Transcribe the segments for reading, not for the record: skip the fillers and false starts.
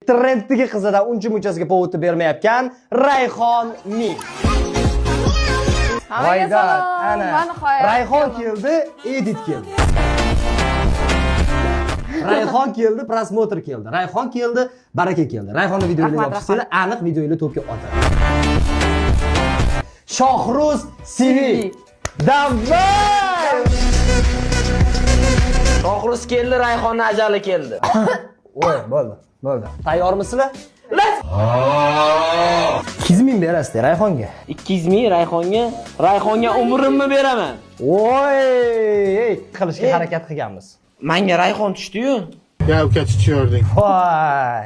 Trenddagi qizlardan uncha munchasiga повод bermayotgan Rayhon Mi. Hammaga Voydod, salom. ana. Va nihoyat Rayhon keldim. Keldi, edit keldi. Rayhon keldi, просмотр keldi. Rayhon keldi, baraka keldi. Rayhonni videoyini Rahmat, yopishsanglar, aniq videoyini to'pga otadi. Shohruz CV. Давай! Shohruz keldi, Rayhonni ajali keldi. Voy, bo'ldi, bo'ldi. Tayyormisizlar? 200 ming berasiz Rayhonga. 200 ming Rayhonga, Rayhonga umrimni beraman. Voy, ey, qilishga harakat qilganmiz. Manga Rayhon tushdi-yu. Ya uka, tusherding. Voy.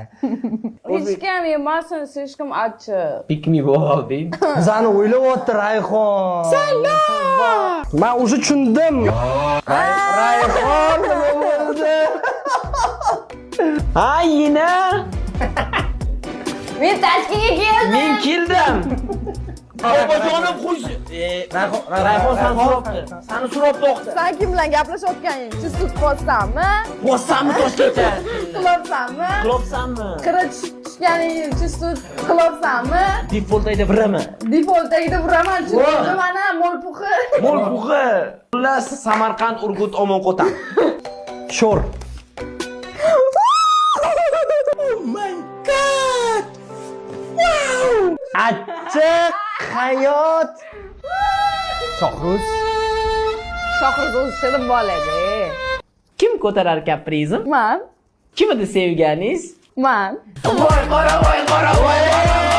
Hech kim yemasin, слишком achchiq. Pick me bo'lding. Bizani o'ylayapti Rayhon. Salom. Men уже tushundim. Rayhon nima bo'ldi? Ha, yina. Men Toshkentga keldim. Men keldim. Bobojonim, xush. Rayhon, Rayhon sani so'rabdi. Sani so'rabdi o'qdi. Sen kim bilan gaplashayotganing? Чувствовать qilyapsanmi? Bossanmi Toshkentga? Qilyapsanmi? Qilyapsanmi? Qira tushganingni чувствовать qilyapsanmi? Default ayda biraman. Defaultdagida uraman, chunki mana mo'lpuxi. Mo'lpug'i. Xullas, Samarqand, Urgut, Omon Qo'tan. Sho'r. Oh my God! Wow! Achchiq hayot. Shohruz. Shohruz o'zi shirin bola-da. Kim ko'tarar kaprizim? Man, Kim edi sevganingiz? man. Voy qora, voy qora, voy qora.